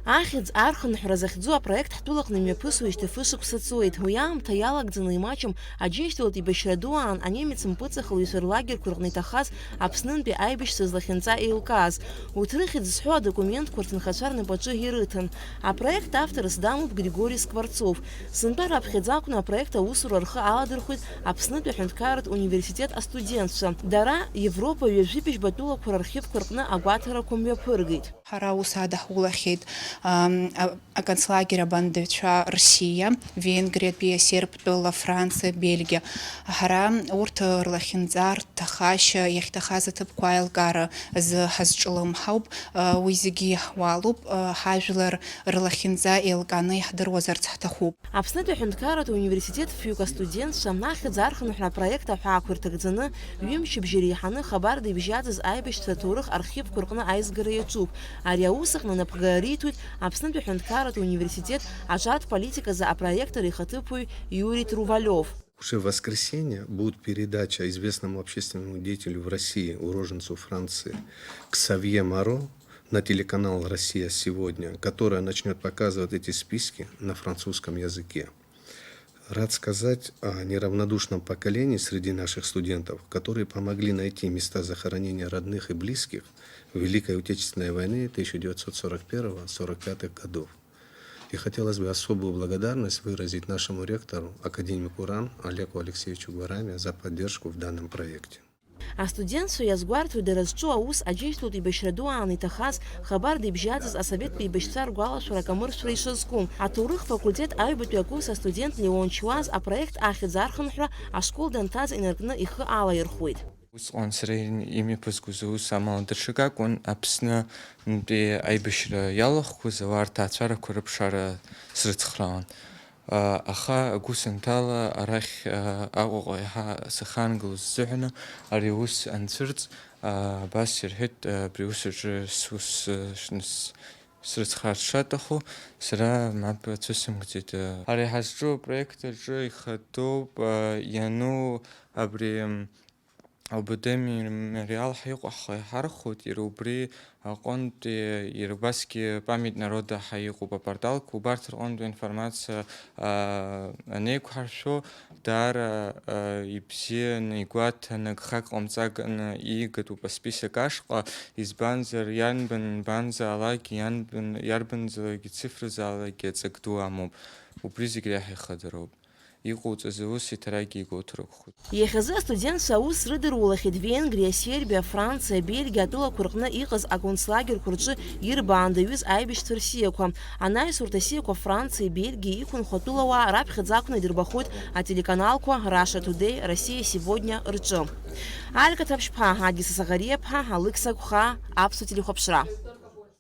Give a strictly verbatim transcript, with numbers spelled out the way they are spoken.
Ахьӡ архынҳәра захьӡу апроект ҳтәылаҟны имҩаԥысуеижьҭеи фышықәса ҵуеит. Уи аамҭа иалагӡаны имаҷым Аџьынџьтәылатә еибашьра ду аан анемец мпыҵахалаҩцәа рлагерьқәа рҟны иҭахаз Аԥснынтәи аибашьцәа злахьынҵа еилкааз. Урҭ рыхьӡ зҳәо адокументқәа рҭынхацәа рнапаҿы ирыҭан. Апроект авторс дамоуп Григори Скворцов. Сынтәа раԥхьаӡа акәны апроект аусура рхы аладырхәит Аԥснытәи аҳәынҭқарратә университет астудентцәа. Дара Европа ҩажәи быжьба тәылақәа рархивқәа рҟны агәаҭарақәа мҩаԥыргеит. Ҳара аус адаҳулахьеит, ам, а-, аконцлагер абандаҩцәа Рсиа, Венгриатәи, асербтәыла, Франциа, Бельгиа. Ҳара урҭ рлахьынҵа, рҭахашьа, иахьҭахаз аҭыԥқәа аилкаара азы ҳазҿлымҳауп. А, уи зегьы иаҳуалуп. А, ҳажәлар рлахьынҵа еилкааны иаҳдыруазарц ҳҭахуп. Аԥснытәи аҳәынҭқарратә университет фҩык астудентцәа ахьӡ архынҳәра апроект аҳәаақәа ирҭагӡаны, ҩымчыбжьа иреиҳаны хабарда ибжьаӡыз аибашьцәа аҭоурых архивқәа рҟны аизгара иаҿуп. Ари аус аҟны анапхгара риҭоит Аԥснытәи аҳәынҭқарратә университет аҿартә политиказы апроектор ихаҭыԥуаҩ Иури Трувалиов. Уже в воскресенье будет передача известному общественному деятелю в России, уроженцу Франции Ксавье Моро на телеканал «Россия сегодня», которая начнёт показывать эти списки на французском языке. Рад сказать о неравнодушном поколении среди наших студентов, которые помогли найти места захоронения родных и близких в Великой Отечественной войне тысяча девятьсот сорок первого сорок пятого годов. И хотелось бы особую благодарность выразить нашему ректору, академику РАН Олегу Алексеевичу Гвараме, за поддержку в данном проекте. Астудентцәа иазгәарҭоит дара зҿу аус Аџьынџьтәылатә еибашьра ду аан иҭахаз, хабарда ибжьаӡыз асоветтә еибашьцәа ргәалашәара акамыршәра ишазку. Аҭоурых факультет аҩбатәи акурс астудент Леон Чуаз апроект ахьӡ архынҳәра ашкол данҭаз инаркны ихы алаирхәуеит. Усҟан сара имҩаԥызгоз аус амала даҽак акәын, Аԥснынтәи аибашьра иалахәқәаз ауаа рҭаацәарақәа рыԥшаара срыцхраауан. Аха агәы санҭала, арахь Аҟәаҟа еиҳа сахьаангылоз азыҳәаны ари аус анцәырҵ, абас ирҳәеит, абри аус аҿы сус шны срыцхраарц шаҭаху, сара мап ацәысымкӡеит. Ари ҳазҿу апроект аҿы ихадоуп иану абри ОБД мемориал ҳаиҟәаҳхо иҳархәоит, иара убри аҟынтәи, иара убасгьы память народа ҳәа иҟоуп апорталқәа, убарҭ рҟынтәи аинформациа, аа, анеиқәҳаршәо, даара, аа, ибзианы, игәаҭаны, гхак ҟамҵакәаны иигатәуп асписок ашҟа, избанзар, иарбан нбанзаалак, ианбан, иарбанзаалак ицифразаалакгьы аҵак ду амоуп. Убри зегь реиҳа ихадароуп. Иҟауҵаз аус иҭарагьы игәоуҭарықәхоит. Иахьазы астудентцәа аус рыдырулахьеит Венгриа, Сербиа, Франциа, Бельгиа атәылақәа рҟны иҟаз аконцлагерьқәа рҿы ирбаандаҩыз аибашьцәа рсиақәа. Анаҩс урҭ асиақәа Франциеи Бельгиеи иқәынхо атәылауаа раԥхьаӡа акәны идырбахоит ателеканалқәа Russia Today, Россия сегодня рҿы. Алика Ҭаԥшьԥҳа, Адиса Саӷариаԥҳа, Алықьса Гәхаа, Аԥсуа телехәаԥшра.